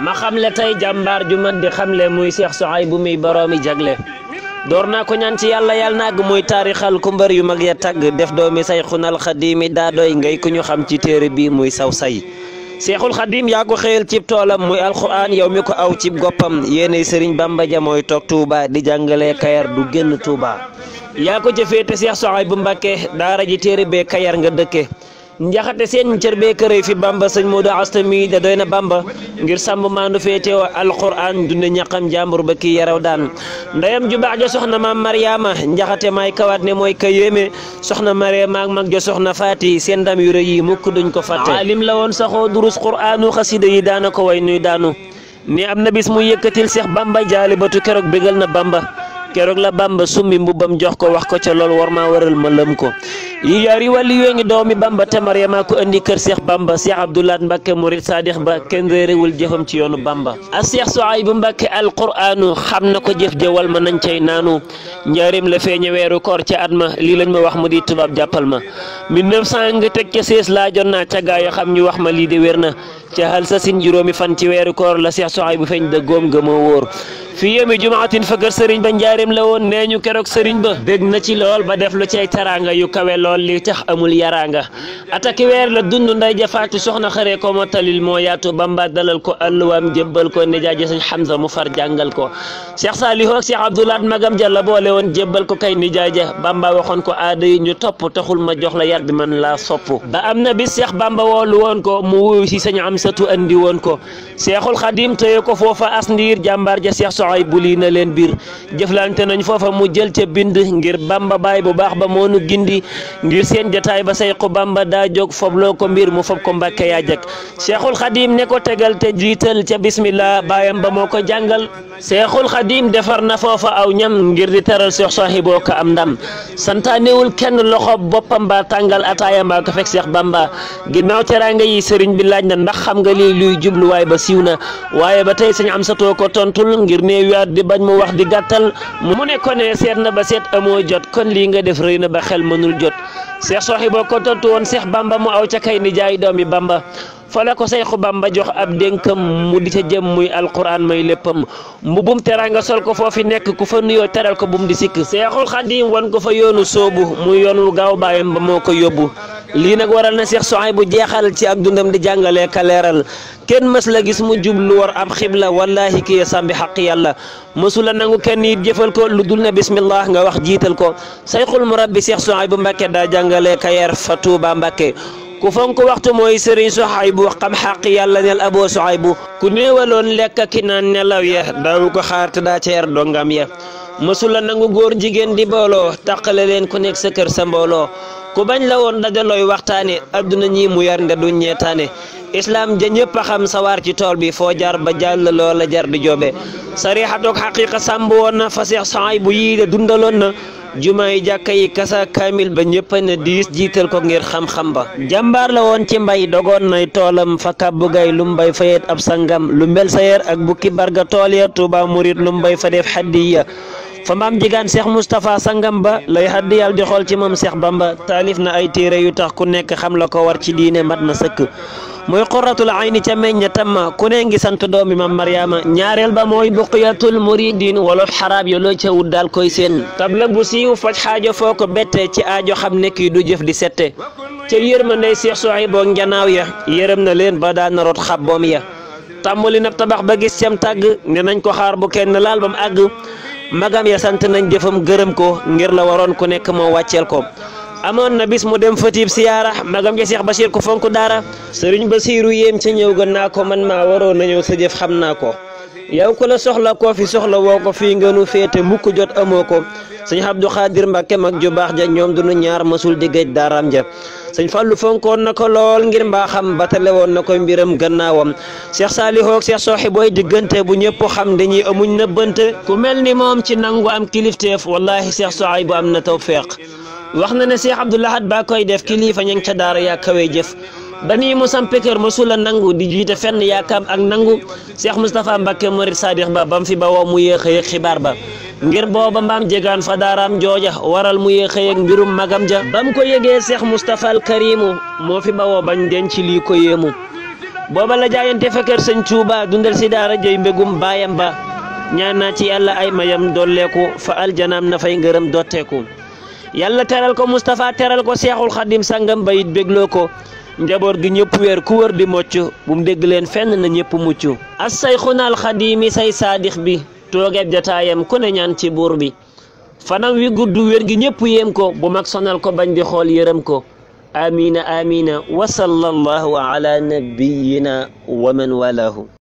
ma xamle tey jàmbaar ju mat di xamle muy Cheikh Souhaïbou muy boroomi jagle door naa ko ñaan ci yàlla yàlla nag muy taarixal ku mbër yu mag ya tagg def doomi Sayxunal Xadiimi daa doy ngay ku ñu xam ci téere bi muy saw say Seexul Xadim yaa ko xëyal cib toolam muy alquran yow mi ko aw cib goppam yéenay Sëriñ Bamba ja mooy toog Touba di jàngale Kayar du génn Touba yaa ko jëfee te Cheikh Souhaïbou Mbacké daara ji téere bee Kayar nga dëkke njaxate seen cër bee kërëy fi Bamba sëñ Modou Asta mi da doy na Bamba ngir sàmm maandu féetewo alquran dunde ñaqam jàmbur ba kii yaraw daan ndeyam ju baax ja soxna maam Mariama njaxate may kawaat ne mooy ka yéeme soxna Mariama ak mag ja soxna Faati seen ndam yu rëy yi mukk duñ ko fàtte alim la woon saxoo durus qur'anu xasida yi daana ko way nuy daanu ni am na bis mu yëkkatil Seex Bamba jaali batu keroog bégal na Bamba keroog la Bamba summi mbubbam jox ko wax ko ca lool war maa waral ma lëm ko yi yaari wàlli yoo ngi doomi Bamba te Mariama ko andi kër Cheikh Bamba Cheikh Abdoulaat Mbacké murid sadix ba kenn réerewul jëfam ci yoonu Bamba a Cheikh Souhaïbou Mbacké alquranu xam na ko jëf jëwal ma nañ cay naanu njaarim la feeñe weeru koor ca at ma lii lañ ma wax mu di tubaab jàppal ma 1900 nga teg ca sees laa jot naa ca gaa yo xam ñu wax ma lii de wér na ca hal sa sin juróomi fan ci weeru koor la Cheikh Souhaïbou feeñ da góom ga moo wóor fi yémi jumaatin fakër sëriñ ba njaarim la woon nee ñu keroog sëriñ ba bég na ci lool ba def lu cay teraanga yu kawe lool li tax amul yaraanga ataki weer la dund nday jafaatu soxna xaree ko moo talil moo yaatu Bamba dalal ko alluwaam jébbal ko nijaaja sëñ Hamza mu far jàngal ko Cheikh Saliou ak Cheikh Abdoulaat magam ja la boole woon jébbal ko kay nijaaja Bamba waxoon ko aada yi ñu topp taxul ma jox la yar bi man laa sopp ba am na bis Cheikh Bamba woolu woon ko mu wuyu si sëñ Amsatu andi woon ko Cheikhul Khadim tëye ko foofa as ndiir jàmbaar ja Cheikh Souhaïbou lii na leen biir jëflante nañ foofa mu jël ca bind ngir Bamba baay bu baax ba moonu gindi ngir seen jataay ba sayqu Bamba daa jóg fobloo ko mbir mu fob ko Mbacké yaa jak Cheikhul Khadim ne ko tegal te jiital ca bismillah baayam ba moo ko jàngal Cheikhul Khadim defar na foofa aw ñam ngir di teral Cheikh Souhaïbou ko am ndam santaanewul kenn loxo boppam ba tàngal ataaya mbaa ko fekk Cheikh Bamba ginnaaw teraanga yi sëriñ bi laaj na ndax xam nga lii luy jubluwaay ba siiw na waaye ba tey sëñ Amsatoo ko tontul ngir néew yaat di bañ mu wax di gàttal mu ne ko ne seet na ba seet amoo jot kon lii nga def rëy na ba xel mënul jot Cheikh Souhaïbou ko tontu woon Cheikh Bamba mu aw ca kay ni jaay doomi Bamba fa la ko sayxu Bamba jox ab dénkam mu di ca jëm muy alquran may léppam mbubum teranga sol ko foofi nekk ku fa nuyoo teral ko bum di sikk Cheikhul Khadim wan ko fa yoonu soobu muy yoon wu gaaw baayam ba moo ko yóbbu lii nag waral na Cheikh Souhaïbou jeexal ci ak dundam di jàngale ka leeral kenn mës la gis mu jublu war ab xibla wallahi ki sambi xaq yàlla mësula nangu kenn it jëfal ko lu dul na bismillah nga wax jiital ko sayxul murabbi Cheikh Souhaïbou Mbacké daa jàngale ka yar fa Touba Mbacké ku fonk waxtu mooy sëriñ Souhaïbou xam xaq yàlla nel Abo Souhaïbou ku néewaloon lekk ki naan nelaw ya daawu ko xaar te daa ceer dongam ya mësula nangu góor jigéen di booloo taqale leen ku nekk sa kër sa mbooloo ku bañ la woon dajalooy waxtaane adduna ñi mu yar nde du ñeetaane islam ja ñëpp a xam sawar ci tool bi foo jar ba jàll loola jar di joobe sarixatoog xaqiqa sàmb woon na fa Cheikh Souhaïbou yii de dundaloon na jumaa yi jàkka yi kasa kaamil ba ñëpp ne diis jiital ko ngir xam-xam ba jàmbaar la woon ci mbay dogoon nay toolam fa kàbbu gay lu mbay fayet ab sangam lu mbel sayer ak bukki barga tool ya Touba murit lu mbay fa def xaddiya fa maam jigaan Cheikh Moustapha sangam ba lay haddi yàlla di xool ci moom Cheikh Bamba taalif na ay téere yu tax ku nekk xam la ko war ci diine mat na sëkk mooy qurratul ayni ca meñña tamma ku ne ngi sant doomi mam Mariama ñaareel ba mooy buqiyatul muridin wolof xaraab yo loo ca wut daal koy seen tabla bu siiw faj xaajo foo ko bette ci aajo xam ne kii du jëf di sette ca yërmandey Cheikh Souhaïbou njanaaw ya yërëm na leen ba daan na root xabboom ya tàmbali nag tabax ba gis cam tàgg ne nañ ko xaar bu kenn laal ba mu àgg magam ya sant nañ jëfam gërëm ko ngir la waroon ku nekk moo wàcceel ko amoon na bis mu dem fatib siyaara magam ja Cheikh Bachir ko fonk daara sëriñ Basiru yéem ca ñëw gën naa ko man maa waroon na ñëw sa jëf xam naa ko yow ko la soxla koo fi soxla woo ko fii nga nu féete mukk jot amoo ko sëñ Abdou Khadir Mbacké mag ju baax ja ñoom duñu ñaar masul di géej daaraam ja sëñ Fallu fonkoon na ko lool ngir mbaaxam batale woon na ko mbiram gannaawam Cheikh Saliou ak Cheikh Souhaïbou diggante bu ñëpp xam dañuy amuñ nëbbante ku mel ni moom ci nangu am kilifteef wallahi Cheikh Souhaïbou am na tawfeex wax na ne Cheikh Abdou Lahad ba koy def kilifa ña ca daara yaa kawe jëf ba nii mu sampe kër mosula nangu di jiite fenn yaakaam ak nangu Cheikh Moustapha Mbacké murid sadix ba bam fi ba woo mu yéex a yëg xibaar ba ngir booba mbaam jegaan fa daaraam jooja waral mu yéex a yëg mbirum magam ja bam ko yëgee Cheikh Moustapha al Karimu moo fi ba woo bañ denc lii ko yéemu booba la jaayante fa kër sëñ Tuuba dundal si daara jëy mbégum baayam ba ñaan naa ci yàlla ay mayam dolleeku fa aljanaam na fay ngërëm dotteeku yàlla teral ko Moustapha teral ko Seexul Xadim sangam bayit bégloo ko njaboot gi ñëpp weer ku wër di mocc bu mu dégg leen fenn na ñëpp mucc as sayxunaal xadimi say saadix bi toogeeb jataayam ku ne ñaan ci buur bi fanam wi gudd wér gi ñëpp yéem ko bu mag sonal ko bañ di xool yërëm ko amina amina wa sallallahu ala nabiyyina wa man walahu